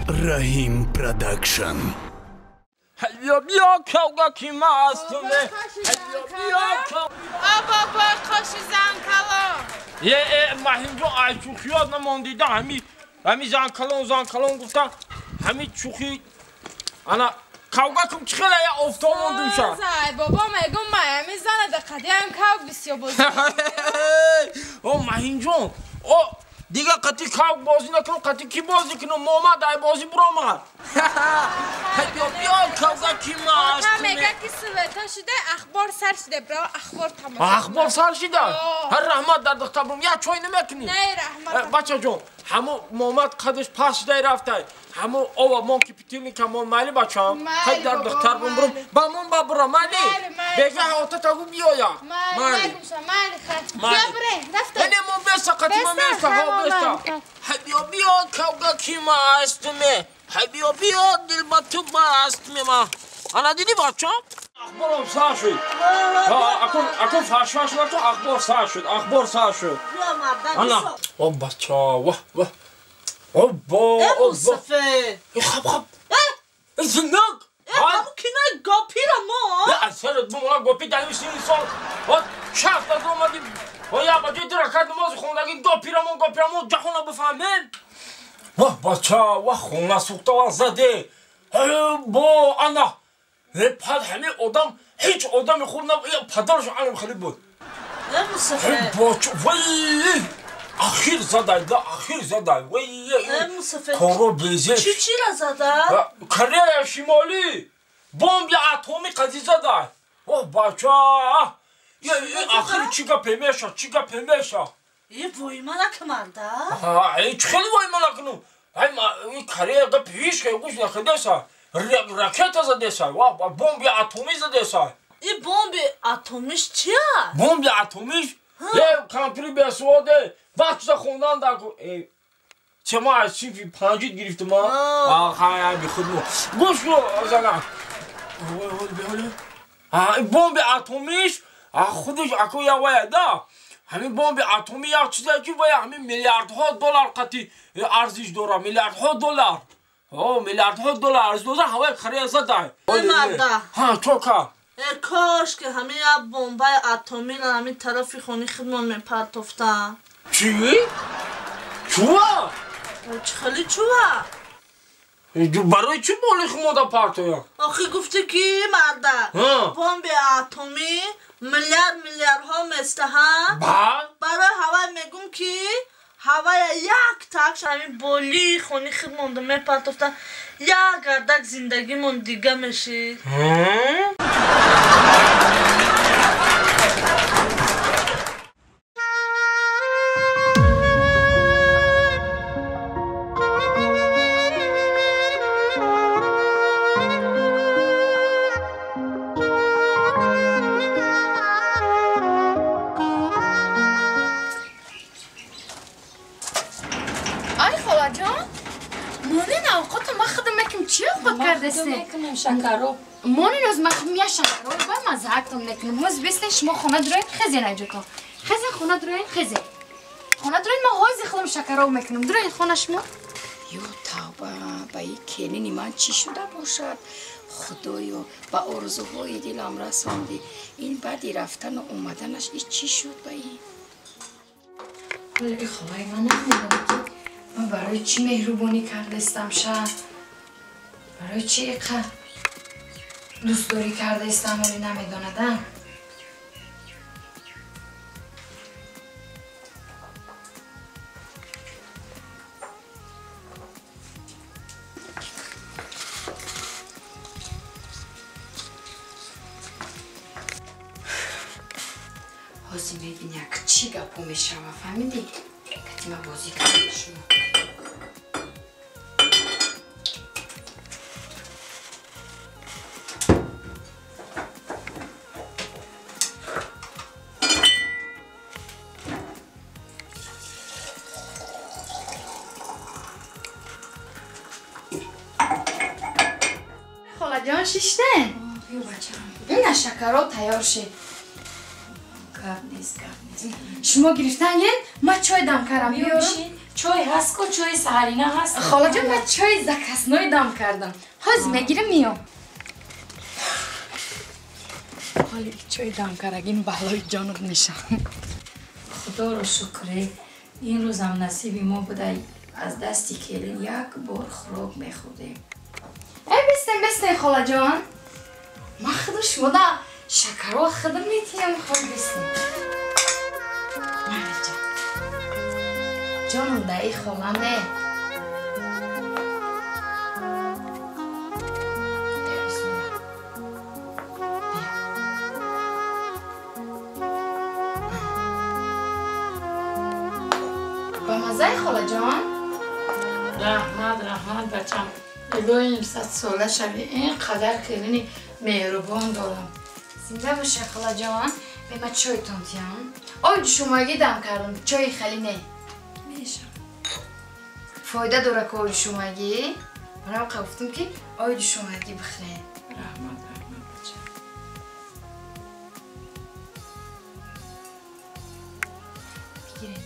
Раҳим Продакшн. Биё кавга ки мастуме. Биё. Бобой қоши занкалон. Е Маҳимҷон, ай чӯхиёт намондида ҳами занкалон занкалон гуфта ҳами чӯхи ана кавга кум чӣ хела я офтоб мондум ша. Ай бобо мегум май ҳами зана да қадиам кавг бисёр бозӣ. О Маҳимҷон, о дига қати кавг бозӣ накунам, қати кӣ бозӣ кунам? Момад ай бозӣ буромад. Биё кавга ки маст. Ота мега ки света шуда, ахбор сар шуда, бро ахбор тамошо. Ахбор сар шуда? Ҳар раҳмат дар духтар бурум, я чой намекунӣ? Не, раҳмат. Бачаҷон, ҳамо момад қадаш паст шуда рафтай. Ҳамо ова мон ки питилника мон майли бачам. Ҳай дар духтар бурум бурум. Ба мон ба бура майли. Бега ота тагу биёя. Майли, майли хай. Биё буре, рафта. Не мон беса қати мон беса, ҳо беса. Ҳай биё биё кавга ки мастуме. Ҳай биё биё дил ба ту бастме ма. Ана дидӣ бачам? Ахборам сар шуд. Акун фашфаш накун, ахбор сар шуд, ахбор сар шуд. Ана. О бача, ваҳ ваҳ. Обо, обо. Мусафе. Хаб хаб. Зинак. Ҳамун кинои гопира мо. Сарат бумона гопи дар сини сол. От шафт аз омади. О я ба ҷои ду ракат намози хондаги гопирамон гопирамон ҷаҳона бифаҳмем. Ваҳ бача, ваҳ хона сӯхтаван заде. Бо ана. Пад ҳамин одам ҳеҷ одами хуб набуд. Падараш алам хеле буд. Мусафе. Бача, вай. Ахир задай, да, ахир задай. Вай. Мусафе. Коро безе. Чӣ чира зада? Корея Шимолӣ. Бомби атоми қазӣ задай. Ваҳ бача. Ахир чӣ гапе меша, чӣ гапе меша? Е войма накмарда? Ҳеҷ хеле войма накунам. Ай Корея гапи ҳеҷ ке гӯш накардеса. Ракета задеса, бомби атомӣ задеса. И бомби атомиш чия? Бомби атомиш? Е компютери бесуоде, вақт хондан дар че ма аз синфи панҷид гирифтам а? Хай бихуд мо. Гӯш кун зана. Бомби атомиш худаш ако я вая да. Ҳамин бомби атомӣ як чизе ки вая ҳамин миллиардҳо доллар қати арзиш дорад, миллиардҳо доллар. О, миллиардҳо доллар арзиш дорад, ҳавои Корея задай. Марда. Ҳа, чока. Кош ки ҳамин як бомбаи атомиро ҳамин тарафи хони худмон мепартофтам. Чӣ? Чува? Чӣ хеле чува? Барои чӣ боли худмонда партоя? Охи гуфтӣ ки марда, бомби атомӣ миллиард миллиардҳо местаҳанд. Барои ҳавай мегум ки ҳавая як такш ҳамин болии хони худмонда мепартофтам, як гардак зиндагимон дига мешид. Монин оз махмия шакаро ба мазаактон мекунам. Ҳоз бистен шумо хона дуроин хезен айҷото. Хезен хона дуроин хезен. Хона дуроин ма ҳози худам шакаро мекунам. Дуроин хона шумо. Ё тавба, ба ин келини ман чӣ шуда бошад? Худоё, ба орзуҳои дилам расондӣ. Ин баъди рафтану омаданаш и чӣ шуд ба ин? Ҳоло холаи ман намедонам ки ман барои чӣ меҳрубонӣ кардастам ша. Барои чӣ иқа дӯстдорӣ кардаистам вале намедонадам. Ҳозир мебини як чӣ гапо мешава, фаҳмидӣ? Катима бозӣ карда шумо. Холаҷон шиштен? Биё бачам. Ина шакаро тайёр шид. Гап нест, гап нест. Шумо гирифтан ген, ман чой дам кардам. Биё бишин. Чой ҳаст ку, чои саҳарина ҳаст. Холаҷон, ман чои закасной дам кардам. Ҳозир мегирам миём. Ҳоли чой дам кардагин балои ҷонат мешавам. Худоро шукре, ин рӯзам насиби мо буда, аз дасти келин як бор хӯрок мехӯрдем. Эй, бистен, бистен, холаҷон. Ман худу шумода шакарҳо худам метиҳам, хол бистен. Ҷоном да и холаме. Ба маззаи холаҷон? Раҳмат, раҳмат, бачам. Илоҳим 100 сола шавӣ, ин қадар келини меҳрубон дорам. Зинда боша холаҷон. Бе ман чойтон тиям. Ой, шумоги дам кардам, чои хали не. Фоида дора ки ои шумагӣ. Барам гуфтам ки ои шумагӣ бихӯред. Раҳмат, раҳмат, бача. Бигиред.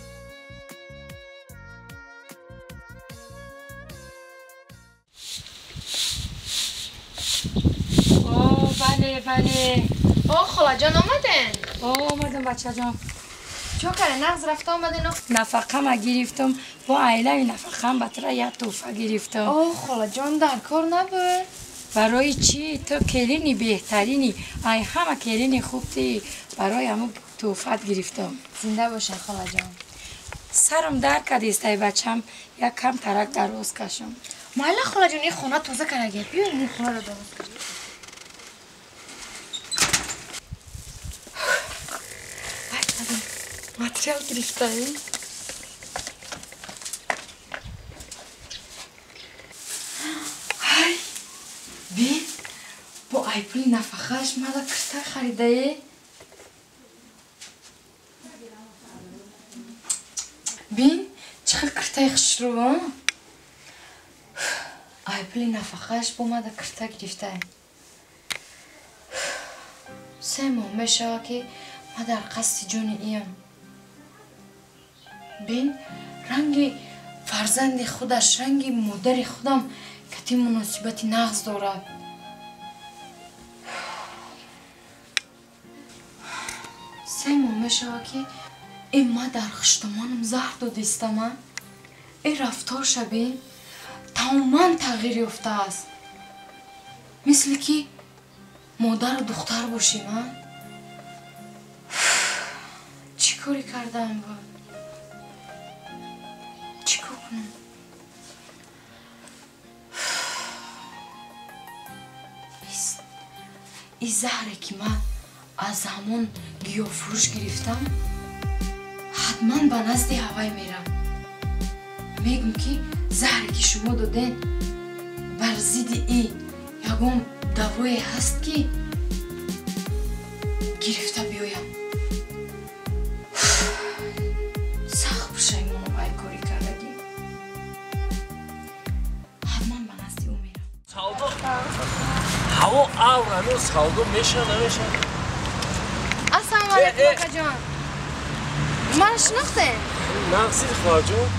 О, бале, бале. О, холаҷон омаден? О, омадам, бачаҷон. Чо каре, нағз рафта омаден? Нафақама гирифтам, бо айлаи нафақам ба тура як тӯҳфа гирифтам. О, холаҷон, дар кор набуд. Барои чӣ? Ту келини беҳтарини, ай ҳама келини хуб ти, барои ҳамун тӯҳфат гирифтам. Зинда бошед, холаҷон. Сарам дард кардист, ай бачам, як кам тарак дароз кашам. Майла, холаҷон, ин хона тоза карагия. Биё ин хонаро дароз каш. Материал гирифтаем. Ай, бин, бо ай пули нафақааш мада кирта харидае. Бин, чӣ хел киртаи хушрӯ. Ай пули нафақааш бо мада кирта гирифтае. 3 моҳ мешавад ки ма дар қасди ҷони иям. Бин, ранги фарзанди худаш, ранги модари худам кати муносибати нағз дорад. 3 моҳ мешавад ки э ма дар хуштомонам заҳр додистама. Э рафторша бин, тамоман тағйир ёфтааст. Мисли ки модару духтар бошем, а? Чӣ корӣ кардаам ба? Чӣ кор кунам? Ин заҳре ки ман аз ҳамон гиёҳфурӯш гирифтам, ҳатман ба назди ҳавай мерам. Мегӯм ки заҳре ки шумо доден бар зидди и ягон давое ҳаст ки гирифта биёям. Сахт пушаймонам ай корӣ кардагӣ. Ҳатман ба назди ӯ мерам. Савдо ҳаво аврану савдо меша намеша? Ассалому алайкум, акаҷон. Маро шинохтем? Нағзид, хоҳарҷон.